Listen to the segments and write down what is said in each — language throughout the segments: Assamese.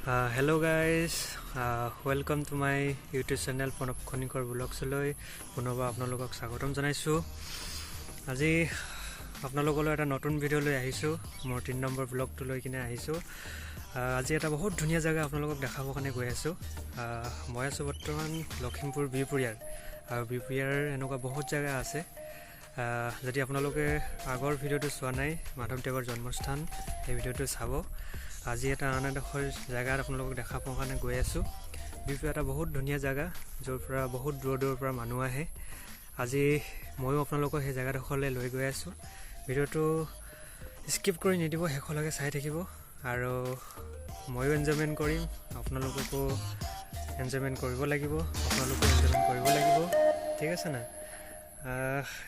Hello guys, welcome to my YouTube channel Pranab Khanikar ব্লগছলৈ পুনৰবাৰ আপোনালোকক স্বাগতম জনাইছোঁ। আজি আপোনালোকলৈ এটা নতুন ভিডিঅ' লৈ আহিছোঁ। মোৰ 3 নম্বৰ ব্লগটো লৈ কিনে আহিছোঁ। আজি এটা বহুত ধুনীয়া জেগা আপোনালোকক দেখাবৰ কাৰণে গৈ আছোঁ। মই আছোঁ বৰ্তমান লখিমপুৰ বিহপুৰীয়াৰ, আৰু বিহপুৰীয়াৰ এনেকুৱা বহুত জেগা আছে। যদি আপোনালোকে আগৰ ভিডিঅ'টো চোৱা নাই, মাধৱদেৱৰ জন্মস্থান, সেই ভিডিঅ'টো চাব। আজি এটা আন এডোখৰ জেগাত আপোনালোকক দেখাবৰ কাৰণে গৈ আছোঁ। বিহপুৰীয়া এটা বহুত ধুনীয়া জেগা, য'ৰ পৰা বহুত দূৰৰ দূৰৰ পৰা মানুহ আহে। আজি ময়ো আপোনালোকক সেই জেগাডোখৰলৈ লৈ গৈ আছোঁ। ভিডিঅ'টো স্কিপ কৰি নিদিব, শেষলৈকে চাই থাকিব। আৰু ময়ো এনজয়মেণ্ট কৰিম, আপোনালোককো এনজয়মেণ্ট কৰিব লাগিব, আপোনালোকো এনজয়মেণ্ট কৰিব লাগিব, ঠিক আছে না?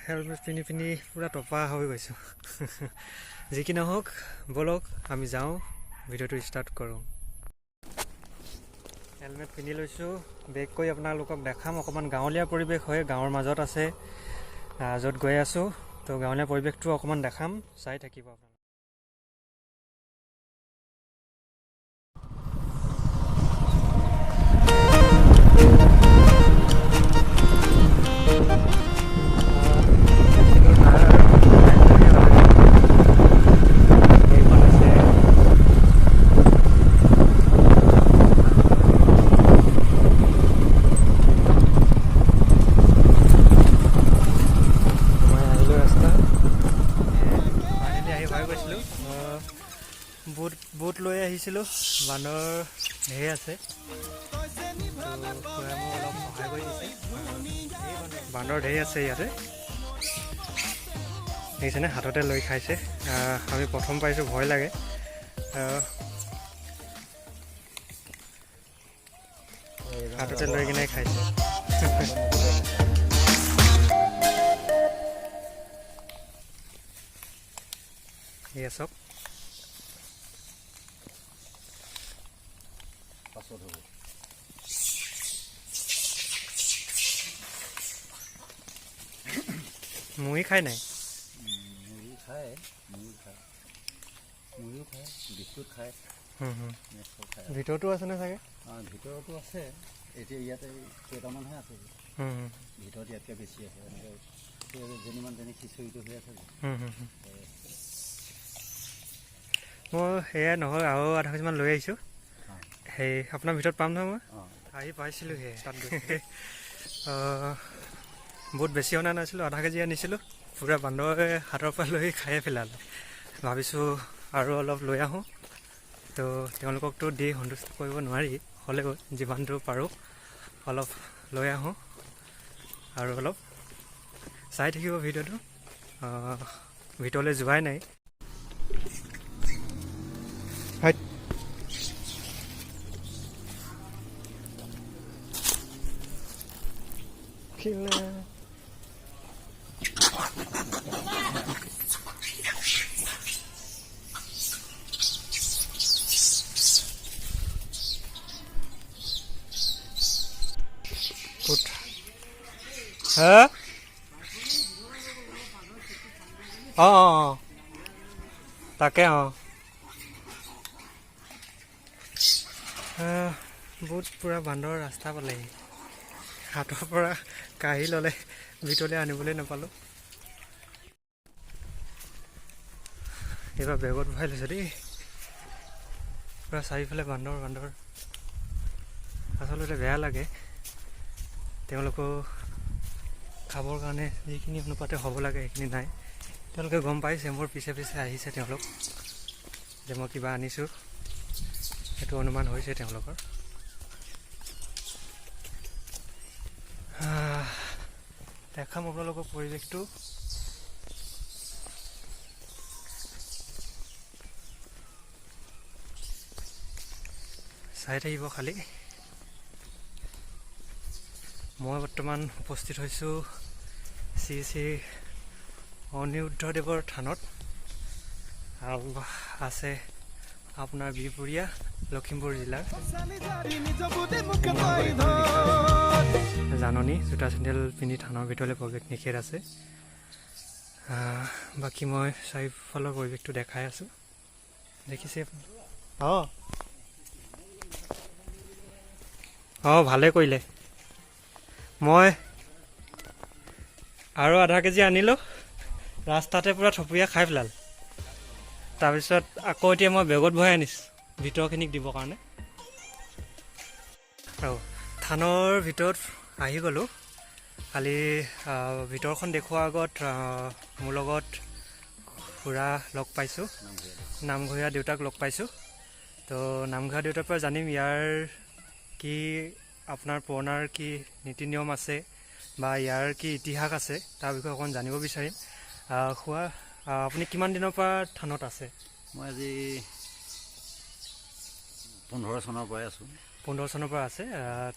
হেলমেট পিন্ধি পিন্ধি পূৰা টপা হৈ গৈছোঁ। যি কি নহওক, ব'লক আমি যাওঁ, ভিডিঅ'টো ষ্টাৰ্ট কৰোঁ। হেলমেট পিন্ধি লৈছোঁ, বেগ কৰি আপোনালোকক দেখাম। অকণমান গাঁৱলীয়া পৰিৱেশ হয়, গাঁৱৰ মাজত আছে য'ত গৈ আছোঁ। তো গাঁৱলীয়া পৰিৱেশটো অকণমান দেখাম, চাই থাকিব আপোনালোকে। এইখন হৈছে মই আহিলোঁ ৰাস্তা ফাইনেলি আহি পাই গৈছিলোঁ। বুট বুট লৈ আহিছিলোঁ, বান্দৰ ঢেৰ আছে, তো খুৰাই মোক অলপ সহায় কৰি দিছে। বান্দৰ ঢেৰ আছে ইয়াতে, দেখিছেনে? হাততে লৈ খাইছে। আমি প্ৰথম পাইছোঁ, ভয় লাগে। হাততে লৈ কিনে খাইছে। এয়া চাওক। পাছত হ'ব। মুড়ি খাই নাই? মুড়ি খায়, মুড়ি খায়, মুড়িও খায়, বিস্কুট খায়। হুম হুম চব খায়। ভিতৰতো আছেনে চাগে? অঁ, ভিতৰতো আছে। এতিয়া ইয়াতে কেইটামানহে আছে। হুম হুম ভিতৰত ইয়াতকৈ বেছি আছে। এনেকৈ যেনিমান তেনে খিচৰিটো হৈ আছে যে। হুম হুম হুম। মই সেয়াই নহয়, আৰু আধা কেজিমান লৈ আহিছোঁ। সেই আপোনাৰ ভিতৰত পাম নহয় মই? অঁ। আহি পাইছিলোঁহে তাত গৈ। বহুত বেছি অনা নাছিলোঁ, আধা কেজি আনিছিলোঁ। পূৰা বান্দৰে হাতৰ পৰা লৈ খায়ে পেলালে। ভাবিছোঁ আৰু অলপ লৈ আহোঁ। তো তেওঁলোককতো দি সন্তুষ্ট কৰিব নোৱাৰি, হ'লেও যিমানটো পাৰোঁ অলপ লৈ আহোঁ। আৰু অলপ চাই থাকিব ভিডিঅ'টো। ভিতৰলৈ যোৱাই নাই। হাইট। কিলে। উঠ। হা? অঁ অঁ অঁ, তাকে অঁ। বহুত পূৰা বান্দৰ ৰাস্তা পালেহি, হাতৰ পৰা কাঢ়ি ল'লে, ভিতৰলৈ আনিবলৈ নাপালোঁ। এইবাৰ বেগত ভৰাই লৈছোঁ দেই। পূৰা চাৰিওফালে বান্দৰ বান্দৰ। আচলতে বেয়া লাগে, তেওঁলোকেও খাবৰ কাৰণে যিখিনি অনুপাতে হ'ব লাগে সেইখিনি নাই। তেওঁলোকে গম পাইছে মোৰ পিছে পিছে আহিছে তেওঁলোক, যে মই কিবা আনিছোঁ, সেইটো অনুমান হৈছে তেওঁলোকৰ। দেখাম আপোনালোকৰ পৰিৱেশটো। চাই থাকিব খালি। মই বৰ্তমান উপস্থিত হৈছোঁ শ্ৰী শ্ৰী অনিৰুদ্ধদেৱৰ থানত, আৰু আছে আপোনাৰ বিহপুৰীয়া, লখিমপুৰ জিলাৰ। জাননী, জোতা চেণ্ডেল পিন্ধি থানৰ ভিতৰলৈ প্ৰৱেশ নিষেধ আছে। বাকী মই চাৰিওফালৰ পৰিৱেশটো দেখাই আছোঁ, দেখিছে আপুনি? অঁ। অঁ, ভালে কৰিলে। মই আৰু আধা কেজি আনিলোঁ, ৰাস্তাতে পূৰা থপুৰীয়া খাই পেলাল। তাৰপিছত আকৌ এতিয়া মই বেগত ভৰাই আনিছোঁ ভিতৰখিনিক দিবৰ কাৰণে। আৰু থানৰ ভিতৰত আহি গ'লোঁ। খালি ভিতৰখন দেখুওৱাৰ আগত মোৰ লগত খুৰা লগ পাইছোঁ, নামঘৰীয়া দেউতাক লগ পাইছোঁ। তো নামঘৰীয়া দেউতাৰ পৰা জানিম ইয়াৰ কি আপোনাৰ পুৰণাৰ কি নীতি নিয়ম আছে বা ইয়াৰ কি ইতিহাস আছে, তাৰ বিষয়ে অকণ জানিব বিচাৰিম। খোৱা, আপুনি কিমান দিনৰ পৰা থানত আছে? মই আজি 15 চনৰ পৰাই আছোঁ। 15 চনৰ পৰা আছে।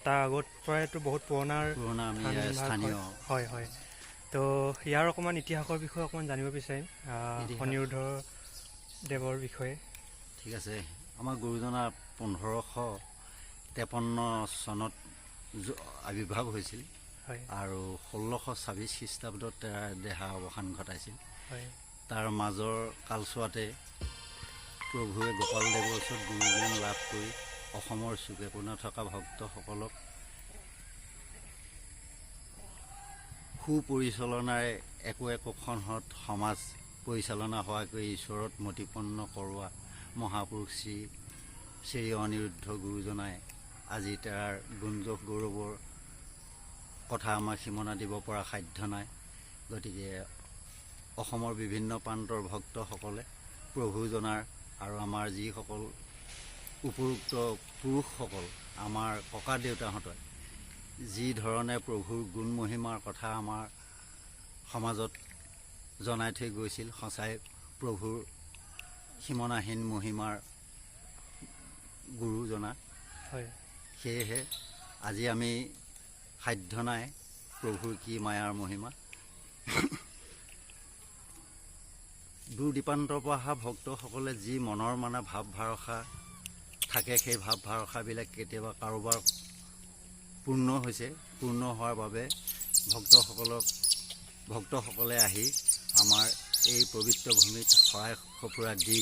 তাৰ আগত পৰাইতো বহুত পুৰণাৰ পুৰণা আমি থান ইয়াৰ ভাগ। স্থানীয়। হয় হয়, তো ইয়াৰ অকণমান ইতিহাসৰ বিষয়ে অকণমান জানিব বিচাৰিম। ইতিহাস। অনিৰুদ্ধ দেৱৰ বিষয়ে। ঠিক আছে। আমাৰ গুৰুজনা 1553 চনত আৱিৰ্ভাৱ হৈছিল আৰু 1626 খ্ৰীষ্টাব্দত তেওঁৰ দেহা অৱসান ঘটাইছিল। তাৰ মাজৰ কালচোৱাতে প্ৰভুৱে গোপালদেৱৰ ওচৰত গুৰু জ্ঞান লাভ কৰি অসমৰ চুকে কোণে থকা ভক্তসকলক সুপৰিচালনাৰে একো একোখনহঁত সমাজ পৰিচালনা হোৱাকৈ ঈশ্বৰত মতিপন্ন কৰোৱা মহাপুৰুষ শ্ৰী শ্ৰী অনিৰুদ্ধ গুৰুজনাই আজি তাৰ গুণযশ গৌৰৱৰ কথা আমাক সীমনা দিব পৰা সাধ্য নাই। গতিকে অসমৰ বিভিন্ন প্ৰান্তৰ ভক্তসকলে প্ৰভুজনাৰ আৰু আমাৰ যিসকল উপৰোক্ত পুৰুষসকল, আমাৰ ককা দেউতাহঁতে যি ধৰণে প্ৰভুৰ গুণ মহিমাৰ কথা আমাৰ সমাজত জনাই থৈ গৈছিল, সঁচাই প্ৰভুৰ সীমনাহীন মহিমাৰ গুৰুজনা। সেয়েহে আজি আমি সাধ্য নাই প্ৰভুৰ কি মায়াৰ মহিমা। দূৰ দীপান্তৰ পৰা অহা ভক্তসকলে যি মনৰ মানে ভাৱ ভৰসা থাকে, সেই ভাৱ ভৰসাবিলাক কেতিয়াবা কাৰোবাৰ পূৰ্ণ হৈছে। পূৰ্ণ হোৱাৰ বাবে ভক্তসকলে আহি আমাৰ এই পবিত্ৰ ভূমিত শৰাই সঁফুৰা দি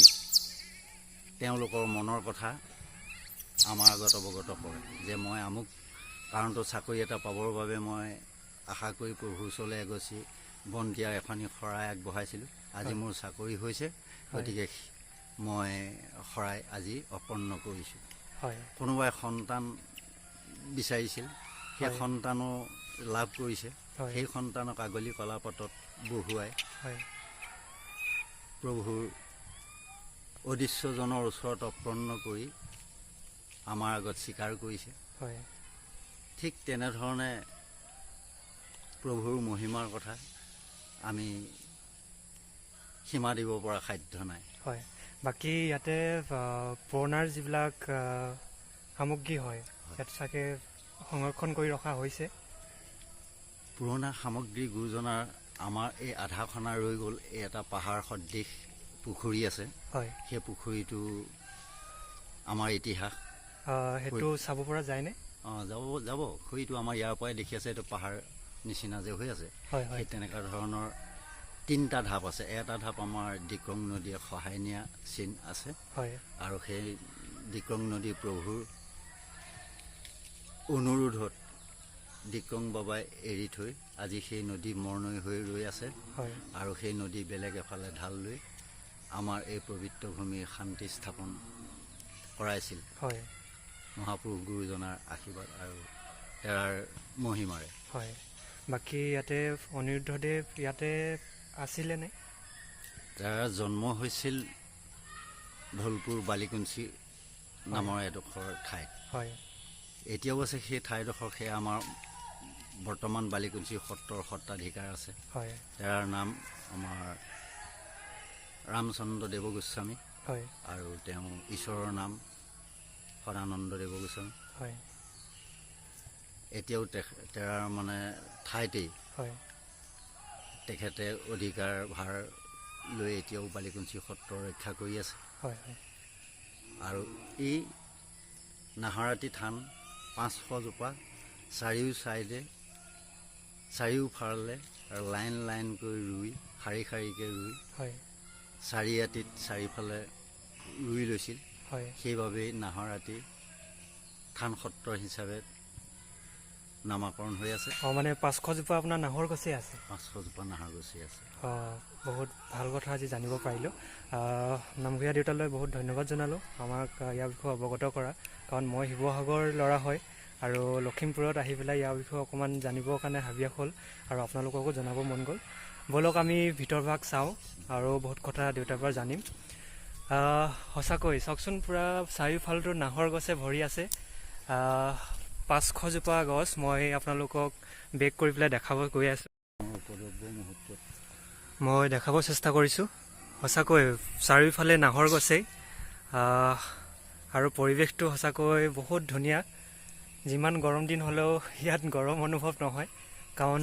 তেওঁলোকৰ মনৰ কথা আমাৰ আগত অৱগত কৰে যে মই আমুক কাৰণটো চাকৰি এটা পাবৰ বাবে মই আশা কৰি প্ৰভুৰ ওচৰলৈ এগছি বন্তিয়াৰ এখনি শৰাই আগবঢ়াইছিলোঁ, আজি মোৰ চাকৰি হৈছে, গতিকে মই শৰাই আজি অৰ্পণ কৰিছোঁ। কোনোবাই সন্তান বিচাৰিছিল, সেই সন্তানো লাভ কৰিছে। সেই সন্তানক আগলি কলাপাতত বহুৱাই প্ৰভুৰ অদৃশ্যজনৰ ওচৰত অৰ্পণ কৰি আমাৰ আগত স্বীকাৰ কৰিছে। ঠিক তেনেধৰণে প্ৰভুৰ মহিমাৰ কথা আমি সীমা দিব পৰা সাধ্য নাই। হয়, বাকী ইয়াতে পুৰণাৰ যিবিলাক সামগ্ৰী হয়, ইয়াত চাগে সংৰক্ষণ কৰি ৰখা হৈছে। পুৰণা সামগ্ৰী গুৰুজনাৰ আমাৰ এই আধাখনা ৰৈ গ'ল, এই এটা পাহাৰ সদৃশ পুখুৰী আছে। সেই পুখুৰীটো আমাৰ ইতিহাস। সেইটো চাব পৰা যায়নে? অঁ, যাব, যাব। পুখুৰীটো আমাৰ ইয়াৰ পৰাই দেখি আছে, এইটো পাহাৰ নিচিনা যে হৈ আছে। হয় হয় সেই তেনেকুৱা ধৰণৰ তিনিটা ঢাপ আছে। এটা ঢাপ আমাৰ দিক্ৰং নদীয়ে সহায় নিয়া চিন আছে। আৰু সেই দিক্ৰং নদী প্ৰভুৰ অনুৰোধত দিক্ৰং বাবাই এৰি থৈ আজি সেই নদী মৰনৈ হৈ ৰৈ আছে। আৰু সেই নদী বেলেগ এফালে ঢাল লৈ আমাৰ এই পবিত্ৰ ভূমিৰ শান্তি স্থাপন কৰাইছিল। মহাপুৰুষ গুৰুজনাৰ আশীৰ্বাদ আৰু তেৰাৰ মহিমাৰে। হয়, বাকী ইয়াতে অনিৰুদ্ধদেৱ ইয়াতে আছিলে নে? তেৰাৰ জন্ম হৈছিল ঢলপুৰ বালিকুঞ্চি নামৰ এডোখৰ ঠাইত। এতিয়াও আছে সেই ঠাইডোখৰ, সেয়া আমাৰ বৰ্তমান বালিকুঞ্চি সত্ৰৰ সত্ৰাধিকাৰ আছে। তেৰাৰ নাম আমাৰ ৰামচন্দ্ৰ দেৱ গোস্বামী। আৰু তেওঁ ঈশ্বৰৰ নাম সদানন্দ দেৱ গোস্বামী। এতিয়াও তেৰাৰ মানে ঠাইতেই তেখেতে অধিকাৰ ভাৰ লৈ এতিয়াও বালিকুঞ্চি সত্ৰ ৰক্ষা কৰি আছে। হয় হয়। আৰু এই নাহৰাতি থান 500 জোপা চাৰিও চাইডে চাৰিওফালে লাইন লাইনকৈ ৰুই, শাৰী শাৰীকৈ ৰুই চাৰিআটিত চাৰিওফালে ৰুই লৈছিল। সেইবাবেই নাহৰাতি থান সত্ৰ হিচাপে নামাকৰণ হৈ আছে। অঁ, মানে 500 জোপা আপোনাৰ নাহৰ গছেই আছে? 500 জোপা নাহৰ গছেই আছে। অঁ, বহুত ভাল কথা আজি জানিব পাৰিলোঁ। নামঘৰীয়া দেউতালৈ বহুত ধন্যবাদ জনালোঁ আমাক ইয়াৰ বিষয়ে অৱগত কৰা, কাৰণ মই শিৱসাগৰ ল'ৰা হয় আৰু লখিমপুৰত আহি পেলাই ইয়াৰ বিষয়ে অকণমান জানিবৰ কাৰণে হাবিয়াস হ'ল আৰু আপোনালোককো জনাব মন গ'ল। ব'লক, আমি ভিতৰভাগ চাওঁ আৰু বহুত কথা দেউতাৰ পৰা জানিম। সঁচাকৈ চাওকচোন, পূৰা চাৰিওফালটো নাহৰ গছে ভৰি আছে। 500 জোপা গছ মই আপোনালোকক বেক কৰি পেলাই দেখাব গৈ আছোঁ। উপদ্ৰৱ মুহূৰ্তত মই দেখাব চেষ্টা কৰিছোঁ। সঁচাকৈ চাৰিওফালে নাহৰ গছেই আৰু পৰিৱেশটো সঁচাকৈ বহুত ধুনীয়া। যিমান গৰম দিন হ'লেও ইয়াত গৰম অনুভৱ নহয়, কাৰণ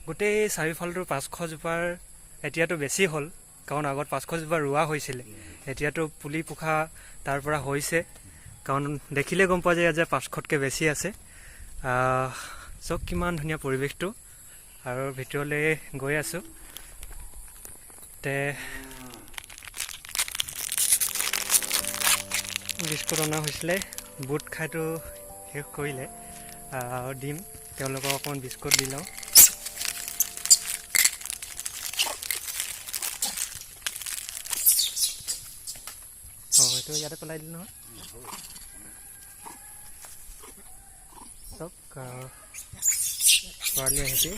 গোটেই চাৰিওফালটো 500 জোপাৰ, এতিয়াতো বেছি হ'ল, কাৰণ আগত 500 জোপা ৰোৱা হৈছিলে, এতিয়াতো পুলি পোখা তাৰ পৰা হৈছে, কাৰণ দেখিলে গম পোৱা যায় যে 500তকৈ বেছি আছে। চাওক কিমান ধুনীয়া পৰিৱেশটো। আৰু ভিতৰলৈ গৈ আছোঁ। তে বিস্কুট অনা হৈছিলে, বুট খাইতো শেষ কৰিলে আৰু দিম তেওঁলোকক অকণমান বিস্কুট দি লওঁ। অঁ, এইটো ইয়াতে পেলাই দিলোঁ নহয়। চাওক, খৰালি আহিছে।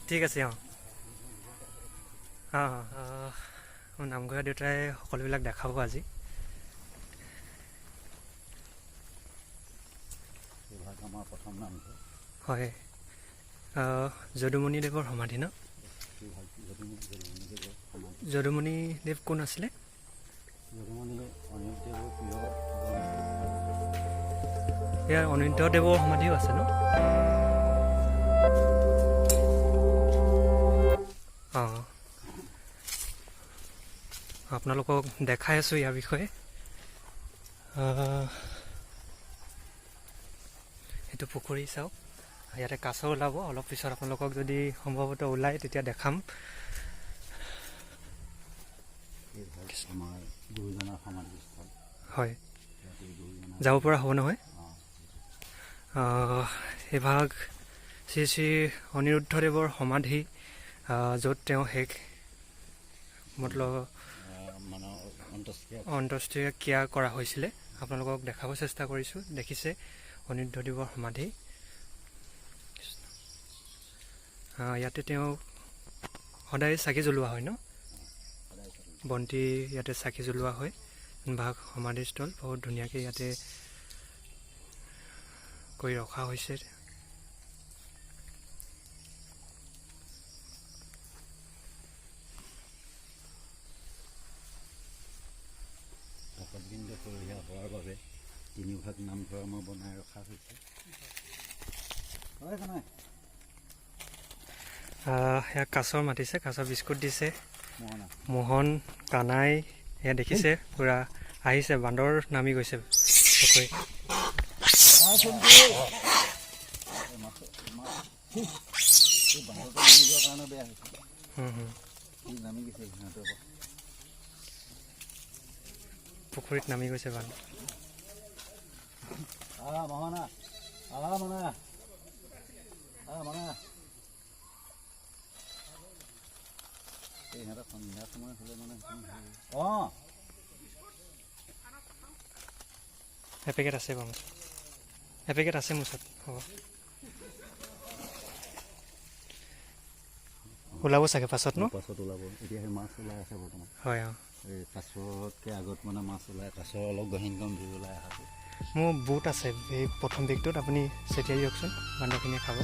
ঠিক আছে। অঁ অঁ অঁ, নামঘৰীয়া দেউতাই সকলোবিলাক দেখাব আজি। এইভাগ আমাৰ প্ৰথম নামঘৰ। হয়, যদুমণিদেৱৰ সমাধি ন? সেইভাগ যদুমণিদেৱৰ সমাধি। যদুমণিদেৱ কোন আছিলে? যদুমণি অনিৰুদ্ধদেৱৰ প্ৰিয় বন্ধু। ইয়াৰ অনিৰুদ্ধদেৱৰ সমাধিও আছে ন? অঁ, আপোনালোকক দেখাই আছোঁ ইয়াৰ বিষয়ে। এইটো পুখুৰী চাওক, ইয়াতে কাছ ওলাব অলপ পিছত। আপোনালোকক যদি সম্ভৱতঃ ওলায় তেতিয়া দেখাম। এইভাগ আমাৰ গুৰুজনাৰ সমাধিস্থল। হয়। ইয়াতে গুৰুজনা যাব পৰা হ'ব নহয়? অঁ। এইভাগ শ্ৰী শ্ৰী অনিৰুদ্ধদেৱৰ সমাধি, য'ত তেওঁ শেষ মতলব মানে অন্ত্যেষ্টিক্ৰিয়া। অন্ত্যেষ্টিক্ৰিয়া ক্ৰিয়া কৰা হৈছিলে। আপোনালোকক দেখাব চেষ্টা কৰিছোঁ। দেখিছে, অনিৰুদ্ধদেৱৰ সমাধি। ইয়াতে তেওঁ সদায় চাকি জ্বলোৱা হয় ন? সদায় চাকি। বন্তি ইয়াতে চাকি জ্বলোৱা হয়। ভাগ সমাধিস্থল বহুত ধুনীয়াকৈ ইয়াতে কৰি ৰখা হৈছে। ভকতবৃন্দ সৰহীয়া হোৱাৰ বাবে তিনিভাগ নামঘৰ আমাৰ বনাই ৰখা হৈছে। হয় কানাই। সেয়া কাছৰ মাতিছে, কাছৰ বিস্কুট দিছে। মোহনা। মোহন, কানাই, এয়া দেখিছে, পূৰা আহিছে। বান্দৰ নামি গৈছে পুখুৰীত। এই বান্দৰটো নামি যোৱাৰ কাৰণে বেয়া হৈছে। হুম, হুম। ই নামি গৈছে সিহঁতৰ পৰা। পুখুৰীত নামি গৈছে বান্দৰ। আহ মহনা, আহ মনা, আহ মনা। এই সিহঁতৰ সন্ধিয়া সময় হ'লে মানে অঁ। এপেকেট আছে বাৰু মোৰ ওচৰত। এপেকেট আছে মোৰ ওচৰত, হ'ব। ওলাব চাগে পাছত ন? পাছত ওলাব। এতিয়া সেই মাছ ওলাই আছে বৰ্তমান। হয়, অঁ। এই কাছতকৈ আগত মানে মাছ ওলাই, কাছৰ অলপ গহীন গম্ভীৰ ওলাই অহাটো। মোৰ বুট আছে এই প্ৰথম বেগটোত, আপুনি ছটিয়াই দিয়কচোন, বান্দৰখিনিয়ে খাব।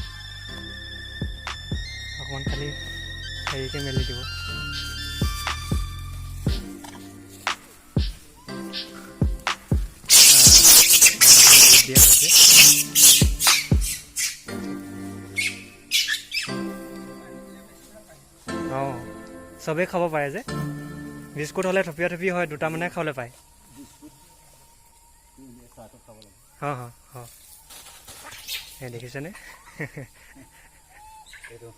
অকণমান খালি হেৰিকৈ মেলি দিব। বান্দৰখিনিক বুট দিয়া হৈছে। অঁ, চবেই খাব পাৰে যে। বিস্কুট হ'লে থপিয়া থপি হয়, দুটামানে খাবলৈ পায়। বিস্কুট চাহটো খাব লাগে। অঁ অঁ অঁ, এই দেখিছেনে? এইটো।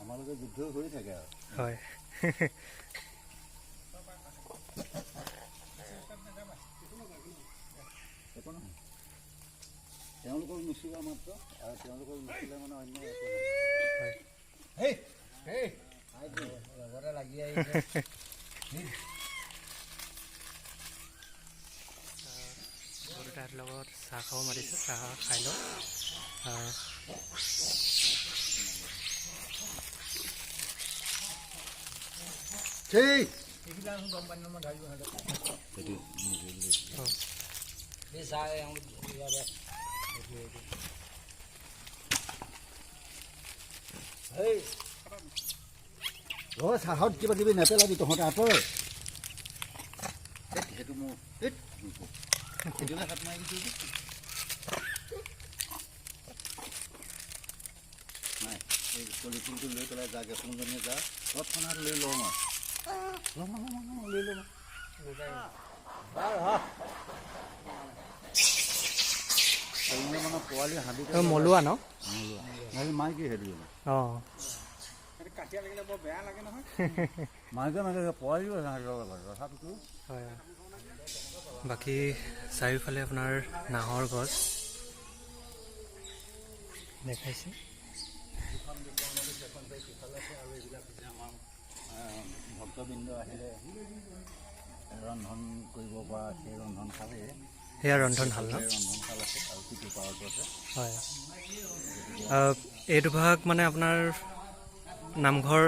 আমাৰ লগত যুদ্ধ হৈ থাকে আৰু। হয়। একো নহয়, তেওঁলোকক নুচুবা মাত্ৰ, আৰু তেওঁলোকক নুচুলে মানে অন্য একো নহয়। হয়। লগতে লাগি আহিছে। বৰদেউতাহঁতৰ লগত চাহ খাব মাতিছে, চাহ খাই লওঁ। সেই সেইটো অঁ। ৰ, চাহত কিবা কিবি নেপেলাবি তহঁতে, আঁতৰ। সেইটো মোৰ সেইটোলৈ হাত মাৰি দিছোঁ যে। নাই, এই পলিথিনটো লৈ পেলাই যাগে, কোনজনীয়ে যা, তৎক্ষণাত লৈ লওঁ মই, ল'ম ল'ম ল'ম, লৈ ল'ম। মানে পোৱালি হাবিতে। মলুৱা ন? মলুৱা হেৰি, মাইকী সেইটো। অঁ। মাইকী মাইকী পোৱালিও আছে তথাপিতো। হয়। বাকী চাৰিওফালে আপোনাৰ নাহৰ গছ দেখাইছে। আৰু এইবিলাক হৈছে আমাৰ ভক্তবৃন্দ আহিলে ৰন্ধন কৰিব পৰা সেই ৰন্ধনশালেই। সেয়া ৰন্ধনশাল ন? সেই ৰন্ধনশাল আছে আৰু সিটো পাৰতো আছে। হয়। এই দুভাগ মানে আপোনাৰ নামঘৰ।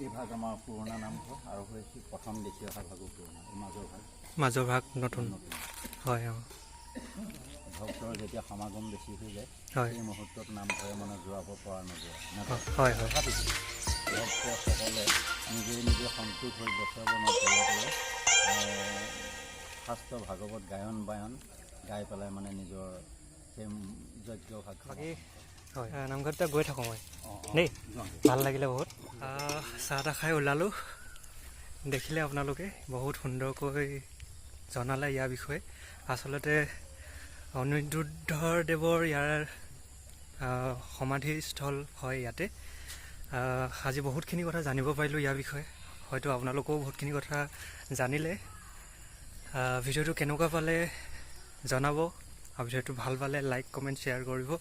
এই ভাগ আমাৰ পুৰণা নামঘৰ আৰু সেই প্ৰথম দেখি অহা ভাগো পুৰণা, এই মাজৰ ভাগ। মাজৰ ভাগ নতুন। নতুন। হয়, অঁ। ভক্তৰ যেতিয়া সমাগম বেছি হৈ যায়, সেই মুহূৰ্তত নামঘৰে মানে যোৱাব পৰা নাযায়। হয় হয়। তথাপিতো ভক্তসকলে নিজে নিজে সন্তোষ হৈ গছৰ বনৰ তলে তলে শাস্ত্ৰ ভাগৱত গায়ন বায়ন গাই পেলাই মানে নিজৰ সেই যজ্ঞ ভাগ। বাকী হয়, নামঘৰতে গৈ থাকোঁ মই। অঁ। দেই। অঁ। ভাল লাগিলে বহুত। চাহ তাহ খাই ওলালোঁ। দেখিলে আপোনালোকে বহুত সুন্দৰকৈ জনালে ইয়াৰ বিষয়ে। আচলতে অনিৰুদ্ধদেৱৰ ইয়াৰ সমাধিস্থল হয় ইয়াতে। আজি বহুতখিনি কথা জানিব পাৰিলোঁ ইয়াৰ বিষয়ে, হয়তো আপোনালোকেও বহুতখিনি কথা জানিলে। ভিডিঅ'টো কেনেকুৱা পালে জনাব, আৰু ভিডিঅ'টো ভাল পালে লাইক, কমেণ্ট, শ্বেয়াৰ কৰিব।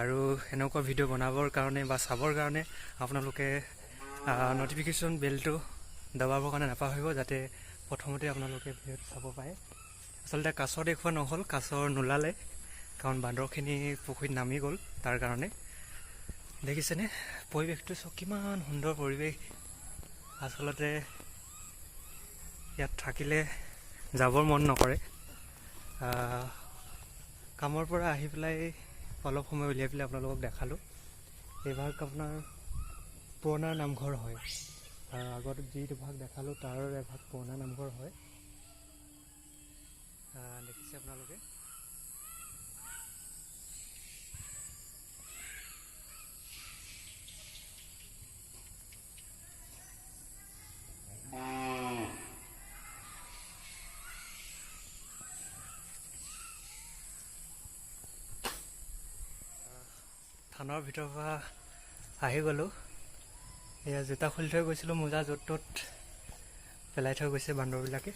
আৰু এনেকুৱা ভিডিঅ' বনাবৰ কাৰণে বা চাবৰ কাৰণে আপোনালোকে ন'টিফিকেশ্যন বেলটো দবাবৰ কাৰণে নাপাহৰিব, যাতে প্ৰথমতে আপোনালোকে ভিডিঅ'টো চাব পাৰে। আচলতে কাছ দেখুওৱা নহ'ল, কাছ নোলালে, কাৰণ বান্দৰখিনি পুখুৰীত নামি গ'ল তাৰ কাৰণে। দেখিছেনে পৰিৱেশটো চাওক, কিমান সুন্দৰ পৰিৱেশ। আচলতে ইয়াত থাকিলে যাবৰ মন নকৰে। কামৰ পৰা আহি পেলাই অলপ সময় উলিয়াই পেলাই আপোনালোকক দেখালোঁ। এইভাগ আপোনাৰ পুৰণা নামঘৰ হয়। আগত যি দুভাগ দেখালোঁ তাৰ এভাগ পুৰণা নামঘৰ হয়। দেখিছে আপোনালোকে। থানৰ ভিতৰৰ পৰা আহি গ'লোঁ। এয়া জোতা খুলি থৈ গৈছিলোঁ, মোজা য'ত ত'ত পেলাই থৈ গৈছে বান্দৰবিলাকে।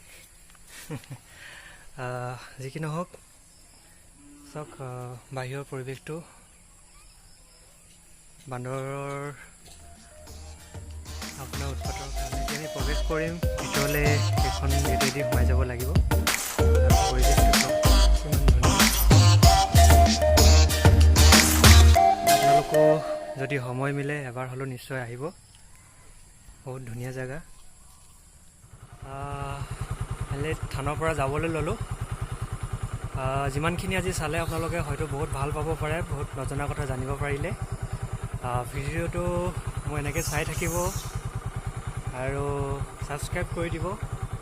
যি কি নহওক, চাওক বাহিৰৰ পৰিৱেশটো। বান্দৰৰ আপোনাৰ উৎপাতৰ কাৰণে এতিয়া আমি প্ৰৱেশ কৰিম ভিতৰলৈ। এইখন গেটেদি সোমাই যাব লাগিব। আৰু পৰিৱেশটো চাওক কিমান ধুনীয়া। আপোনালোকো যদি সময় মিলে এবাৰ হ'লেও নিশ্চয় আহিব, বহুত ধুনীয়া জেগা। ফাইনেলি থানৰ পৰা যাবলৈ ল'লোঁ। যিমানখিনি আজি চালে আপোনালোকে হয়তো বহুত ভাল পাব পাৰে, বহুত নজনা কথা জানিব পাৰিলে। ভিডিঅ'টো মই এনেকৈ চাই থাকিব আৰু ছাবস্ক্ৰাইব কৰি দিব,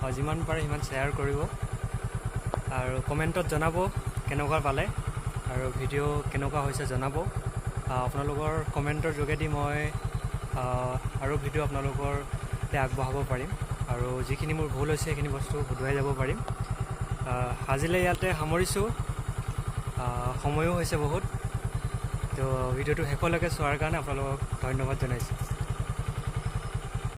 আৰু যিমান পাৰে সিমান শ্বেয়াৰ কৰিব, আৰু কমেণ্টত জনাব কেনেকুৱা পালে আৰু ভিডিঅ' কেনেকুৱা হৈছে জনাব। আপোনালোকৰ কমেণ্টৰ যোগেদি মই আৰু ভিডিঅ' আপোনালোকৰ আগবঢ়াব পাৰিম, আৰু যিখিনি মোৰ ভুল হৈছে সেইখিনি বস্তু শুধৰাই যাব পাৰিম। আজিলৈ ইয়াতে সামৰিছোঁ। সময়ো হৈছে বহুত। তো ভিডিঅ'টো শেষলৈকে চোৱাৰ কাৰণে আপোনালোকক ধন্যবাদ জনাইছোঁ।